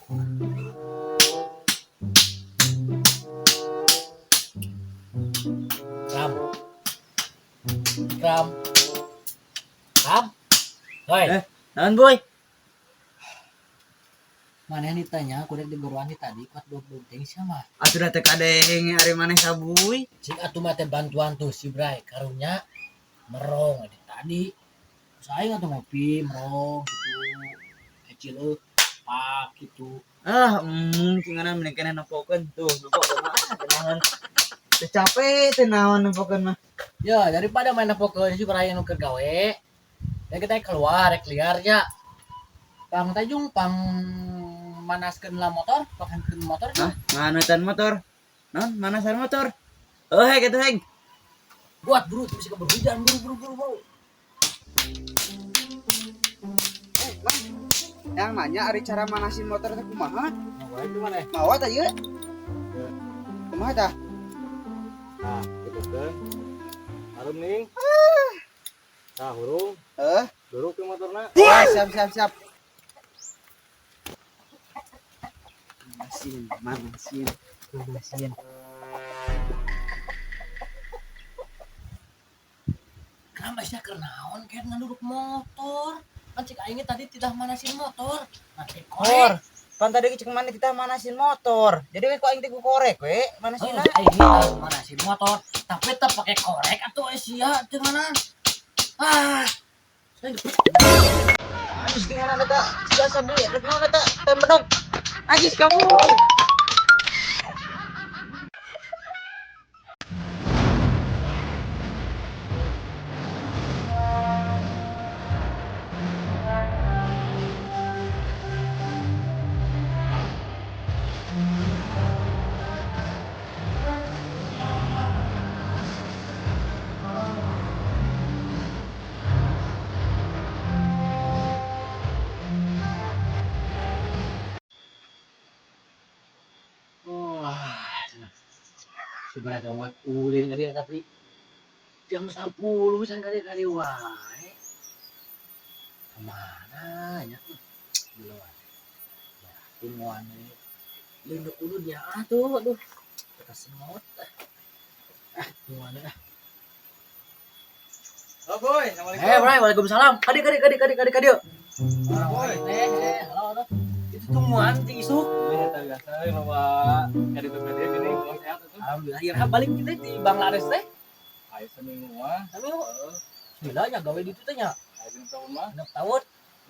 Ram. Ram. Ram. Hoi. Eh. Naon boy? Mana yang ditanya, aku rek digeruan di tadi, kuat dua teuing sia mah. Atuh da teu kadenge ari maneh sabuy. Cik atuh mah teh bantuan tuh si Bray, karunya merong di tadi. Terus aing atuh ngopi merong gitu. Kecil euy, pak gitu. Ah, cingana mending keneh nempokeun tuh, nempokeun mah ah, tenawan. Teu capek teu naon nempokeun mah. Ya, daripada main nempokeun si Bray nu keur gawe. Ya kita keluar rek liar ya. Pang tajung pang manaskeun lah motor, pakankeun motor. Hah, nganutan motor. Naon manasan motor? Oh, heg atuh heg. Buat buru bisa keburu hujan buru buru buru buru. Eh, Bang. Yang nanya ari cara manasin motor teh kumaha? Nah, wae gimana? Mawa tah ieu? Kumaha tah? Nah, gitu kan. Harum nih. Nah, hurung. Heuh. Duruk ke motorna. Wah, siap siap siap. Manasin, manasin, manasin. Kenapa sih keur naon kayak nganduruk motor? Kan cik aing tadi tidak manasin motor. Nanti Kor, korek. pan tadi cek mana kita manasin motor. Jadi we ku aing teh ku korek we, Oh, manasinna. aing teh manasin motor, tapi teu pakai korek atuh sia teu mana. Ah. Anjis dengan eta biasa bu ya, rek naon eta teh medok. Anjis kamu. Wah. Sebenarnya buat ulin kali ya, tapi jam 10 san kali kali wae. Kemana ya? Belum. Ya, tungguan ini. Linduk ulun ya tuh, aduh. Kita semut. Ah, tungguan ah. Oh, boy. Assalamualaikum. Eh, Bray, waalaikumsalam. Kadi kadi kadi kadi kadi kadi. Boy. Eh, halo, halo. Itu tungguan ti isuk. Ini eta biasa loba kaditu ka dieu geuning, urang sehat atuh. Alhamdulillah, ya balik kita di Bangladesh teh. Aya seminggu mah. Kami Bismillah nya gawe di ditu teh nya. Aya 6 tahun mah. 6 tahun.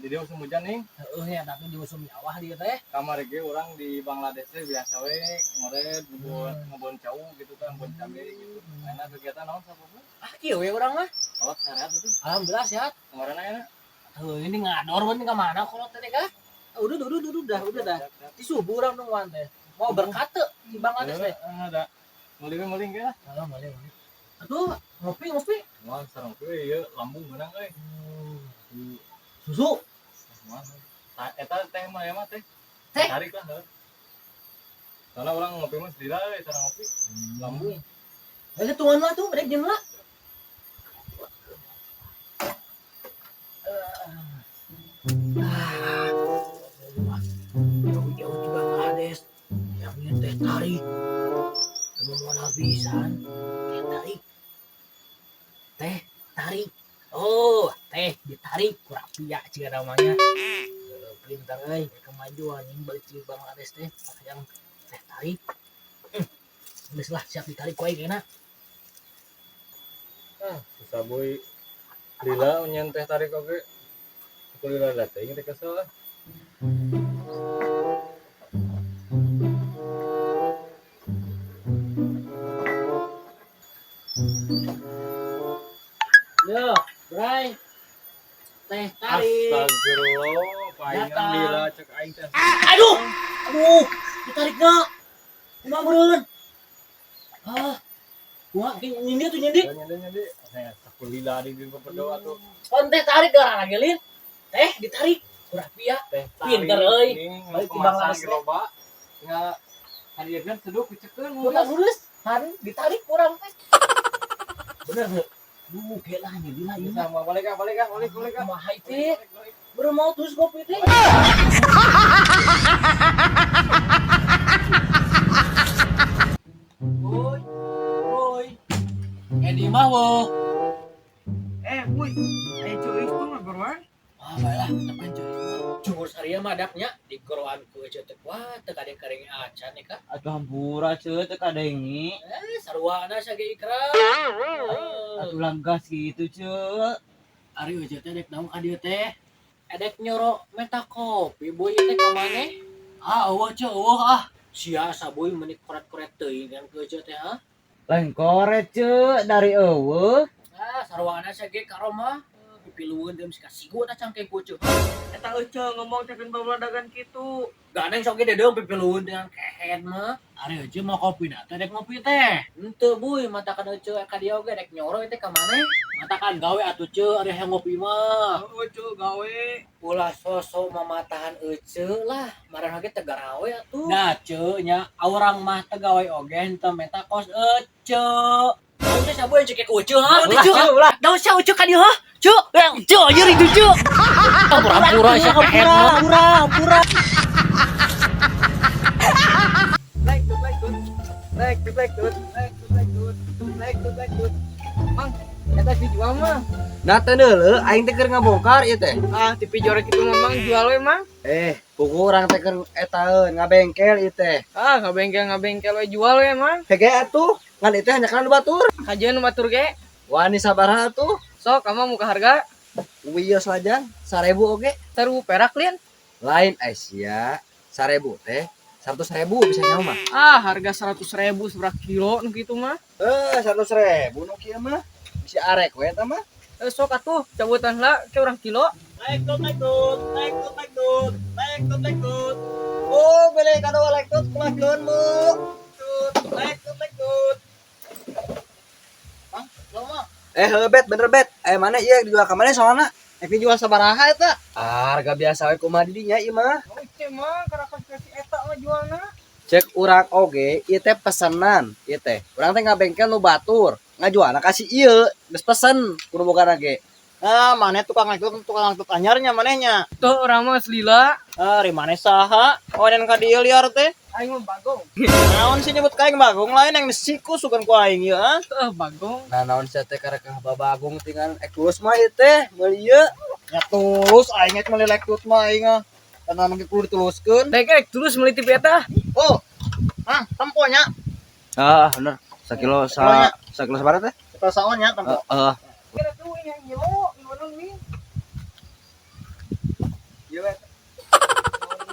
Di dieu usum hujan nih. Heeh nya, tapi di usum nyawah dia teh. Kamari ge urang di Bangladesh teh biasa we ngored ngebon ngebon cau gitu kan, ngebon cabe gitu. Ayeuna kegiatan naon sapopoe? Ah, kieu we urang mah. Kolot sehat atuh. Alhamdulillah sehat. Kemarin ayeuna. Tuh, ini ngador bener ke mana kolot teh kah? Udah dah. Di subuh urang nungguan teh. Mau berkat teu di Bangladesh teh. Ada. Meuli we meuli ge lah. Halo, boleh, boleh. Aduh, ngopi, ngopi. Moal sareng we ieu lambung meunang euy. Susu. Moal. Tah eta teh mah ya mah teh. Teh? Tarik lah heuh. Soalnya orang ngopi mah sedih lah euy, cara ngopi. Lambung. Eh, tungguan lah tuh, rek jeung lah. Ah, jauh-jauh di Bangladesh yang ini teh tarik. Teu modal pisan. Teh tarik. Teh tarik. Oh, teh ditarik kurapia jika namanya. Pintar euy, kemajuan yang balik di Bangladesh teh yang teh tarik. Geus lah siap ditarik ku aing enak. Ah, susah boy. Lila nyen teh tarik oge. Aku lila teh teh kesel lah. Yo, Bray. Teh tarik. Astagfirullah, palingan Datang. lila cek aing teh. Aduh. Aduh, ditarikna. Kumaha meureun? Ah. Kumaha nyindir tuh nyindir. Nyende nyende. Saya saku lila di di berdoa tuh. Kon teh tarik gara lagi lin. Teh ditarik. Kurapia. Teh tarik. Pinter euy. Balik Balik ke Bangladesh teh. loba. Tinggal hadirkeun seduh kucekeun. Kurang lurus, han ditarik kurang teh. Bener heuh. Duh, kayak lah nyindir lah ieu. Bisa mau balik ah, balik ah, balik balik ah. Kumaha teh? Baru mau terus kopi teh. Tetep anjir. Cungur saria mah adapnya di goroan ku ece teh wah teu kadeng-kadeng acan nih ka. Atuh hampura ceu teu kadengi. Eh, sarwana sage ikram. Atuh langgas gitu ceu. Ari ece teh dek naon ka dieu teh? Edek nyoro meta kopi boy teh ka maneh? Ah, eueuh ceu eueuh ah. Sia saboy meuni koret-koret teuing kan ke ece teh ha? Lain koret ceu dari eueuh. Ah, sarwana sage ka Roma. Pipilueun teh mesti kasigu eta cangkeng ku ece. Eta ece ngomong cekin babladagan kitu. Gandeng sok ge dedeung pipilueun dengan kehed mah. Ari ece mau kopi na teh dek ngopi teh. Henteu buy matakan ece ka dieu oge dek nyoro teh ka maneh. Matakan gawe atuh ceu ari hayang ngopi mah. Oh, ece gawe. Ulah sosok mamatahan ece lah, marah ge teu garawe atuh. Nah ceu nya aurang mah teu gawe oge henteu meta kos ece. Naon teh saboy cek ku ece ha? Ulah ceu ulah. Naon sia ece ka dieu ha? Ceu, yang ceu anjir itu ceu. Hampura-hampura sia kehed mah. Hampura hampura. Like tut like tut. Like tut like tut. Like tut like tut. Like tut like tut. Mang, eta dijual mah. Nah teu deuleu aing teh keur ngabongkar ieu teh. Ah, TV jorek itu memang jual we, Mang. Eh, pugu urang teh keur etaeun ngabengkel ieu teh. Ah, ngabengkel-ngabengkel we jual we, Mang. Hege atuh, ngan ieu teh hanjakal nu batur. Kajian nu batur ge. Wani sabaraha atuh? Sok, kamu muka harga Wios lajang 1000 oge. 1000 perak lin. Lain Asia, 1000 teh 100.000 bisa nyawa mah. Ah, harga 100.000 seberapa kilo nu kitu mah. Eh, 100.000 nu kieu mah. Bisa arek we eta mah. Eh, sok atuh cabutan lah ke urang kilo. Naik tut naik tut, naik tut naik tut, naik tut naik tut. Oh, beli kado naik tut kulakeun mu. Tut, naik tut naik tut. Mang, lo mah. Eh, heuh bet, bener bet. Eh, mana ieu dijual ka mana soalna? Ek dijual sabaraha eta? Ah, harga biasa we kumaha di dinya ieu mah. Oh, ieu mah karakas versi eta mah jualna. Cek urang oge, ieu teh pesenan, ieu teh. Urang teh ngabengkel nu batur, ngajualna ka si ieu, geus pesen kudu boga ge. Ah, maneh tukang angkut anyarnya manehnya. Tuh urang mah geus lila. Ah, ri maneh saha? Oh, dan ka dieu liar teh. Aing mah bagong. Naon sih nyebut ka aing bagong lain yang siku sugan ku aing ieu ah. Tuh bagong. Nah, naon sia teh karekah babagung tingan ek tulus mah ieu teh, meuli ieu. Ya tulus aing ge meuli lektut mah aing ah. Karena mungkin kudu dituluskeun. Dek ek tulus meuli TV eta. Oh. Ah, tempo nya. Ah, bener. Sakilo sa sakilo sabaraha teh? Kita saon nya tempo. Heeh. Kira tuh yang ngilo, ngilo nih. Ieu we.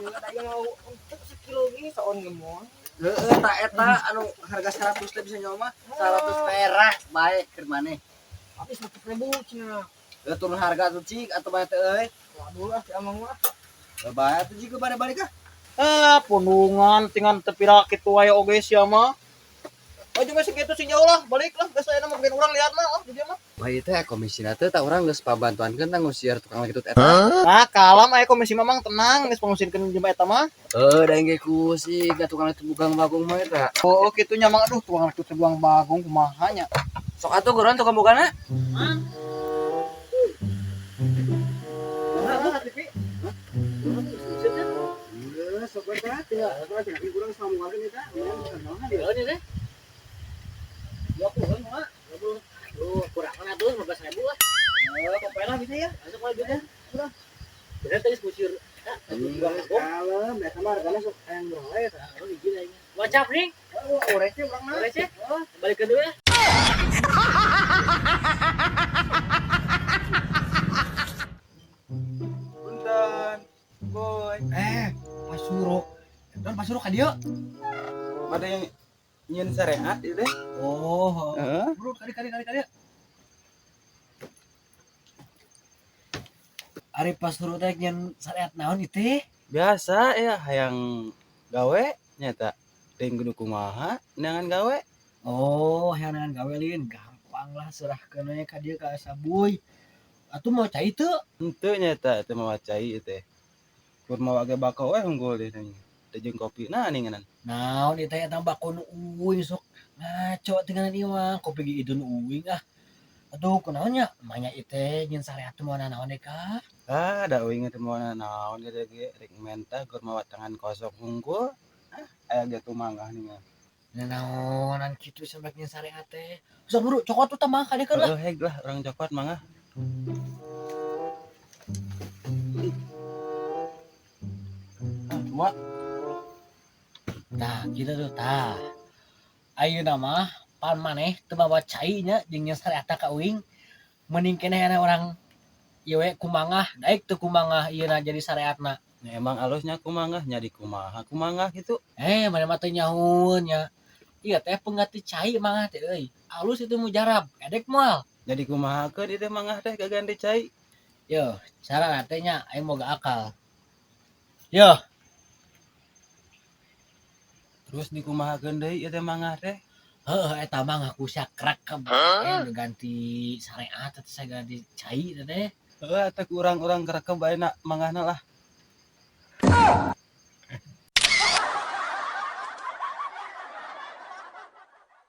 Gila, aing mau untuk sekilo gini saon gemoy. Heeh, ta eta anu harga 100 teh bisa nyawa mah 100 perak bae keur maneh. Tapi 100.000 cenah. Heuh turun harga tuh cik atuh bae teh euy. Waduh ah si amang mah. Heuh bae atuh cik bade balik ah. Ah, pundungan tingan tepira kitu wae oge sia mah. Oh, juga segitu sih jauh lah, balik lah, geus aya mah bikin urang lihat mah, oh, di dieu mah. Wah ieu teh komisina teh tah urang geus pabantuankeun tah ngusir tukang lektut eta. Nah, kalem aya komisi mamang tenang, geus pangusirkeun jelema eta mah. Heuh da engge ku si ka tukang lektut bugang bagong mah eta. Oh, kitu nya mang aduh tukang lektut buang bagong kumaha nya. Sok atuh geuran tukang bogana. Geus sok we teh tinggal tinggal urang sama nguarkeun eta. Heeh nih teh. 20 mah. 20. Duh, kurang mana tuh 15.000 lah. Eh, pokoknya lah gitu ya. Masuk lah duitnya. Udah. Bener tadi ngusir. Kalem, eta mah hargana sok hayang murah we eta. Oh, izin aing. Wacap nih. Oh, receh urang mah. Receh. Balik ke dulu ya. Punten. Boy. Eh, Pak Suro. Don Pak Suro ka dieu. Bade nyieun syariat ieu teh. Oh, Heeh. bro, kali kali kali kali. Ari Pak Suro teh nyen syariat naon ieu teh? Biasa ya hayang gawe nyata. Teuing kudu kumaha neangan gawe. Oh, hayang gawe lin, gampang lah serahkeun we ka dieu ka Sabuy. Atuh mau cai teu? Henteu nyata teu mawa cai ieu teh. Kur mawa ge bako we unggul deh nya. Teu jeung kopi nah ninganan. Naon ieu teh eta bako nu uing sok ngaco tinggalan ieu mah kopi ge idun uing ah. Aduh kunaon nya? Manya ieu teh nyen syariat teh moal naon deui ka? Ah, da uing teh moal naon ge ge rek menta kur mawa tangan kosong hungkul. Ah, aya ge tumangah ningan. Nanaonan kitu sampai nyen syariat teh. Sok buru cokot tuh tambah ka dieu lah. Heuh heg lah urang cokot mangga. Cuma Tah, gitu tuh tah. Ayeuna mah pan maneh teu mawa cai nya jeung nya syariat ka uing. Mending keneh aya orang ieu we kumangah, daek teu kumangah ieu jadi syariatna. Ya, emang alusnya kumangah nya di kumaha kumangah gitu. Eh, maneh mah teu nyahueun nya. Iya teh pengganti cai mangah teh euy. Alus itu mujarab, edek moal. Jadi kumaha keun ieu teh mangah teh gaganti cai. Yo, cara teh nya aing boga akal. Yo, Terus dikumahakeun deui ieu teh mangah teh? Heeh, eta mah ngaku sia krakeb. Eh, ganti syariat teh saya ganti cai teh teh. Heuh, eta ku urang-urang kerekeb ayeuna mangahna lah.